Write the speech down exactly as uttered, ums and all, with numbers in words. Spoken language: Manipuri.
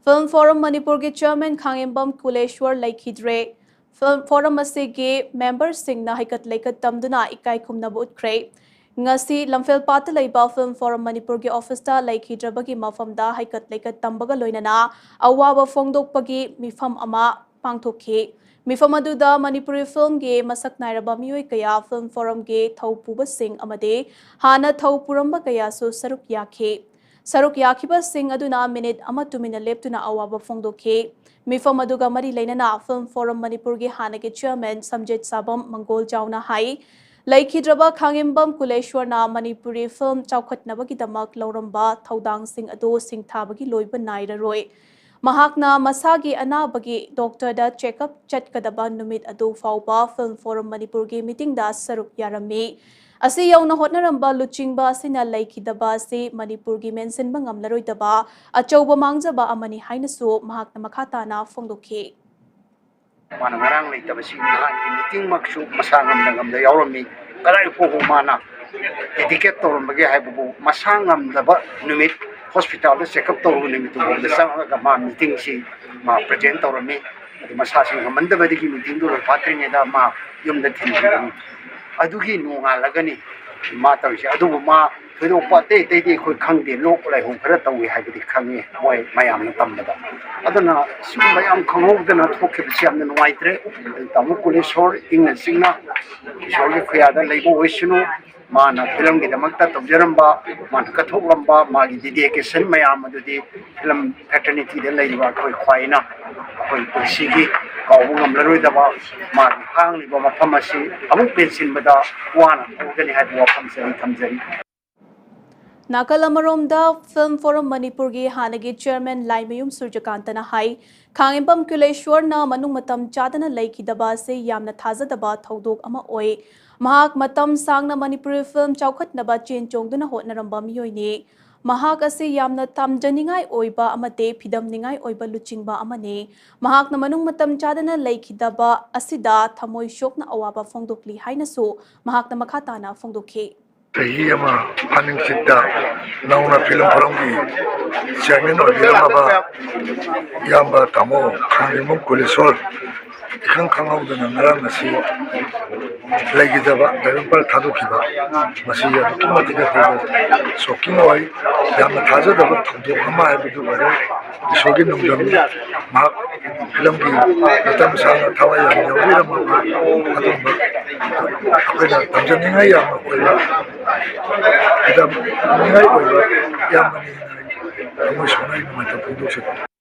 Film Forum Manipurꯒꯤ chairman ꯈꯥꯉꯦꯝꯕꯝ ꯀꯨꯂꯦꯁ꯭ꯋꯔ ꯂꯩꯈꯤꯗ꯭ꯔꯦ꯫ Film Forum ꯑꯁꯤꯒꯤ memberꯁꯤꯡꯅ ꯍꯩꯀꯠ ꯂꯩꯀꯠ ꯇꯝꯗꯨꯅ ꯏꯀꯥꯏ ꯈꯨꯝꯅꯕ ꯎꯠꯈ꯭ꯔꯦ꯫ ꯉꯁꯤ ꯂꯝꯐꯦꯜꯄꯥꯠꯇ ꯂꯩꯕ Film Forum ꯃꯅꯤꯄꯨꯔꯒꯤ officeꯇ ꯂꯩꯈꯤꯗ꯭ꯔꯕꯒꯤ ꯃꯐꯝꯗ ꯍꯩꯀꯠ ꯂꯩꯀꯠ ꯇꯝꯕꯒ ꯂꯣꯏꯅꯅ ꯑꯋꯥꯕ ꯐꯣꯡꯗꯣꯛꯄꯒꯤ ꯃꯤꯐꯝ ꯑꯃ ꯄꯥꯡꯊꯣꯛꯈꯤ꯫ ꯃꯤꯐꯝ ꯑꯗꯨꯗ ꯃꯅꯤꯄꯨꯔꯤ filmꯒꯤ ꯃꯁꯛ ꯅꯥꯏꯔꯕ ꯃꯤꯑꯣꯏ ꯀꯌꯥ, Film Forumꯒꯤ ꯊꯧ ꯄꯨꯕꯁꯤꯡ ꯑꯃꯗꯤ ꯍꯥꯟꯅ ꯊꯧ ꯄꯨꯔꯝꯕ ꯀꯌꯥꯁꯨ ꯁꯔꯨꯛ ꯌꯥꯈꯤ꯫ ꯁꯔꯨꯛ ꯌꯥꯈꯤꯕꯁꯤꯡ ꯑꯗꯨꯅ minute ꯑꯃ ꯇꯨꯃꯤꯟꯅ ꯂꯦꯞꯇꯨꯅ ꯑꯋꯥꯕ ꯐꯣꯡꯗꯣꯛꯈꯤ꯫ ꯃꯤꯐꯝ ꯑꯗꯨꯒ ꯃꯔꯤ ꯂꯩꯅꯅ Film Forum ꯃꯅꯤꯄꯨꯔꯒꯤ ꯍꯥꯟꯅꯒꯤ chairman ꯁꯝꯖꯦꯠ ꯁꯥꯕꯝ ꯃꯪꯒꯣꯜ ꯖꯥꯎꯅ ꯍꯥꯏ, ꯂꯩꯈꯤꯗ꯭ꯔꯕ ꯈꯥꯉꯦꯝꯕꯝ ꯀꯨꯂꯦꯁ꯭ꯋꯔꯅ ꯃꯅꯤꯄꯨꯔꯤ film ꯆꯥꯎꯈꯠꯅꯕꯒꯤꯗꯃꯛ ꯂꯧꯔꯝꯕ ꯊꯧꯗꯥꯡꯁꯤꯡ ꯑꯗꯨ ꯁꯤꯡꯊꯥꯕꯒꯤ ꯂꯣꯏꯕ ꯅꯥꯏꯔꯔꯣꯏ꯫ ꯃꯍꯥꯛꯅ ꯃꯁꯥꯒꯤ ꯑꯅꯥꯕꯒꯤ doctorꯗ checkup ꯆꯠꯀꯗꯕ ꯅꯨꯃꯤꯠ ꯑꯗꯨ ꯐꯥꯎꯕ Film Forum ꯃꯅꯤꯄꯨꯔꯒꯤ meetingꯗ ꯁꯔꯨꯛ ꯌꯥꯔꯝꯃꯤ꯫ ꯑꯁꯤ ꯌꯧꯅ ꯍꯣꯠꯅꯔꯝꯕ ꯂꯨꯆꯤꯡꯕ ꯑꯁꯤꯅ ꯂꯩꯈꯤꯗꯕ ꯑꯁꯤ ꯃꯅꯤꯄꯨꯔꯒꯤ ꯃꯦꯟꯁꯤꯟꯕ ꯉꯝꯂꯔꯣꯏꯗꯕ ꯑꯆꯧꯕ ꯃꯥꯡꯖꯕ ꯑꯃꯅꯤ ꯍꯥꯏꯅꯁꯨ ꯃꯍꯥꯛꯅ ꯃꯈꯥ ꯇꯥꯅ ꯐꯣꯡꯗꯣꯛꯈꯤ꯫ ꯃꯥꯅ ꯉꯔꯥꯡ ꯂꯩꯇꯕꯁꯤ ꯅꯍꯥꯟꯒꯤ meetingꯃꯛꯁꯨ ꯃꯁꯥ ꯉꯝꯅ ꯉꯝꯅ ꯌꯥꯎꯔꯝꯃꯤ꯫ ꯀꯗꯥꯏ ꯐꯥꯎꯕ ꯃꯥꯅ dedicate ꯇꯧꯔꯝꯕꯒꯦ ꯍꯥꯏꯕꯕꯨ, ꯃꯁꯥ ꯉꯝꯗꯕ ꯅꯨꯃꯤꯠ, hospitalꯗ checkup ꯇꯧꯔꯨꯕ ꯅꯨꯃꯤꯠꯇꯨ ꯐꯥꯎꯗ ꯆꯪꯉꯒ ꯃꯥ meetingꯁꯤ ꯃꯥ present ꯇꯧꯔꯝꯃꯤ꯫ ꯑꯗꯨ ꯃꯁꯥꯁꯤ ꯉꯝꯃꯟꯗꯕꯗꯒꯤ meetingꯗꯨ ꯂꯣꯏꯐꯥꯠꯇ꯭ꯔꯤꯉꯩꯗ ꯃꯥ ꯌꯨꯝꯗ ꯊꯤꯟꯈꯤꯕꯅꯤ꯫ ꯑꯗꯨꯒꯤ ꯅꯣꯡꯉꯥꯜꯂꯒꯅꯤ ꯃꯥ ꯇꯧꯔꯤꯁꯦ꯫ ꯑꯗꯨꯕꯨ ꯃꯥ ꯊꯣꯏꯗꯣꯛꯄ ꯑꯇꯩ ꯑꯇꯩꯗꯤ ꯑꯩꯈꯣꯏ ꯈꯪꯗꯦ, ꯂꯣꯛ ꯂꯥꯏꯍꯧ ꯈꯔ ꯇꯧꯏ ꯍꯥꯏꯕꯗꯤ ꯈꯪꯉꯤ ꯃꯣꯏ ꯃꯌꯥꯝꯅ ꯇꯝꯕꯗ꯫ ꯑꯗꯨꯅ ꯁꯤꯒꯨꯝꯕ ꯌꯥꯝ ꯈꯪꯍꯧꯗꯅ ꯊꯣꯛꯈꯤꯕꯁꯤ ꯌꯥꯝꯅ ꯅꯨꯡꯉꯥꯏꯇ꯭ꯔꯦ꯫ ꯇꯥꯃꯣ ꯀꯨꯂꯦꯁ꯭ꯋꯔ ꯏꯪꯅ ꯆꯤꯛꯅ ꯏꯁꯣꯔꯒꯤ ꯈꯨꯌꯥꯗ ꯂꯩꯕ ꯑꯣꯏꯁꯅꯨ꯫ ꯃꯥꯅ filmꯒꯤꯗꯃꯛꯇ ꯇꯧꯖꯔꯝꯕ, ꯃꯥꯅ ꯀꯠꯊꯣꯛꯂꯝꯕ ꯃꯥꯒꯤ dedication ꯃꯌꯥꯝ ꯑꯗꯨꯗꯤ film fraternityꯗ ꯂꯩꯔꯤꯕ ꯑꯩꯈꯣꯏ ꯈ꯭ꯋꯥꯏꯅ ꯑꯩꯈꯣꯏ ꯄꯨꯟꯁꯤꯒꯤ ꯀꯥꯎꯕ ꯉꯝꯂꯔꯣꯏꯗꯕ ꯃꯥꯒꯤ ꯍꯥꯡꯂꯤꯕ ꯃꯐꯝ ꯑꯁꯤ ꯑꯃꯨꯛ ꯄꯦꯟꯁꯤꯟꯕꯗ ꯋꯥꯅ ꯊꯣꯛꯀꯅꯤ ꯍꯥꯏꯕ ꯋꯥꯐꯝꯁꯦ ꯑꯩ ꯊꯝꯖꯔꯤ꯫ ꯅꯥꯀꯜ ꯑꯃꯔꯣꯝꯗ Film Forum ꯃꯅꯤꯄꯨꯔꯒꯤ ꯍꯥꯟꯅꯒꯤ chairman ꯂꯥꯏꯃꯌꯨꯝ ꯁꯨꯔꯖꯀꯥꯟꯇꯅ ꯍꯥꯏ, ꯈꯥꯉꯦꯝꯕꯝ ꯀꯨꯂꯦꯁ꯭ꯋꯔꯅ ꯃꯅꯨꯡ ꯃꯇꯝ ꯆꯥꯗꯅ ꯂꯩꯈꯤꯗꯕ ꯑꯁꯤ ꯌꯥꯝꯅ ꯊꯥꯖꯗꯕ ꯊꯧꯗꯣꯛ ꯑꯃ ꯑꯣꯏ꯫ ꯃꯍꯥꯛ ꯃꯇꯝ ꯁꯥꯡꯅ ꯃꯅꯤꯄꯨꯔꯤ film ꯆꯥꯎꯈꯠꯅꯕ ꯆꯦꯟ ꯆꯣꯡꯗꯨꯅ ꯍꯣꯠꯅꯔꯝꯕ ꯃꯤꯑꯣꯏꯅꯤ꯫ ꯃꯍꯥꯛ ꯑꯁꯤ ꯌꯥꯝꯅ ꯇꯝꯖꯅꯤꯡꯉꯥꯏ ꯑꯣꯏꯕ ꯑꯃꯗꯤ ꯐꯤꯗꯝꯅꯤꯡꯉꯥꯏ ꯑꯣꯏꯕ ꯂꯨꯆꯤꯡꯕ ꯑꯃꯅꯤ꯫ ꯃꯍꯥꯛꯅ ꯃꯅꯨꯡ ꯃꯇꯝ ꯆꯥꯗꯅ ꯂꯩꯈꯤꯗꯕ ꯑꯁꯤꯗ ꯊꯃꯣꯏ ꯁꯣꯛꯅ ꯑꯋꯥꯕ ꯐꯣꯡꯗꯣꯛꯂꯤ ꯍꯥꯏꯅꯁꯨ ꯃꯍꯥꯛꯅ ꯃꯈꯥ ꯇꯥꯅ ꯐꯣꯡꯗꯣꯛꯈꯤ꯫ ꯆꯍꯤ ꯑꯃ ꯐꯥꯅꯤꯡꯆꯤꯠꯇ ꯅꯧꯅ ꯐꯤꯂꯝ ꯐꯣꯔꯝꯒꯤ ꯆꯤꯌꯥꯔꯃꯦꯟ ꯑꯣꯏꯕꯤꯔꯝꯂꯕ ꯏꯌꯥꯝꯕ ꯇꯥꯃꯣ ꯈꯥꯡꯖꯤꯡꯕꯝ ꯀꯨꯂꯦꯁꯣꯔ, ꯏꯈꯪ ꯈꯪꯍꯧꯗꯅ ꯉꯔꯥꯡ ꯉꯁꯤ ꯂꯩꯈꯤꯗꯕ, ꯇꯥꯏꯕꯪꯄꯥꯟ ꯊꯥꯗꯣꯛꯈꯤꯕ, ꯃꯁꯤ ꯑꯗꯨꯛꯀꯤ ꯃꯇꯤꯛ ꯑꯩꯈꯣꯏꯗ ꯁꯣꯛꯀꯤꯡ ꯑꯣꯏ꯫ ꯌꯥꯝꯅ ꯊꯥꯖꯗꯕ ꯊꯧꯗꯣꯛ ꯑꯃ ꯍꯥꯏꯕꯗꯨ ꯑꯣꯏꯔꯦ꯫ ꯏꯁꯣꯔꯒꯤ ꯅꯣꯡꯗꯝ, ꯃꯍꯥꯛ ꯐꯤꯂꯝꯒꯤ ꯃꯇꯝ ꯁꯥꯡꯅ ꯊꯋꯥꯏ ꯌꯥꯝꯅ ꯌꯥꯎꯕꯤꯔꯝꯃꯕ ꯑꯗꯨꯒꯨꯝꯕ ꯑꯩꯈꯣꯏꯅ ꯇꯝꯖꯅꯤꯡꯉꯥꯏ ꯌꯥꯝꯅ ꯑꯣꯏꯕ, ꯇꯝꯖꯅꯤꯡꯉꯥꯏ ꯑꯣꯏꯕ ꯏꯌꯥꯝꯕꯅꯤ ꯍꯥꯏꯅ ꯑꯩ ꯊꯃꯣꯏ ꯁꯦꯡꯅ ꯑꯩ ꯅꯨꯡꯉꯥꯏꯇꯕ ꯐꯣꯡꯗꯣꯛꯆꯔꯤ꯫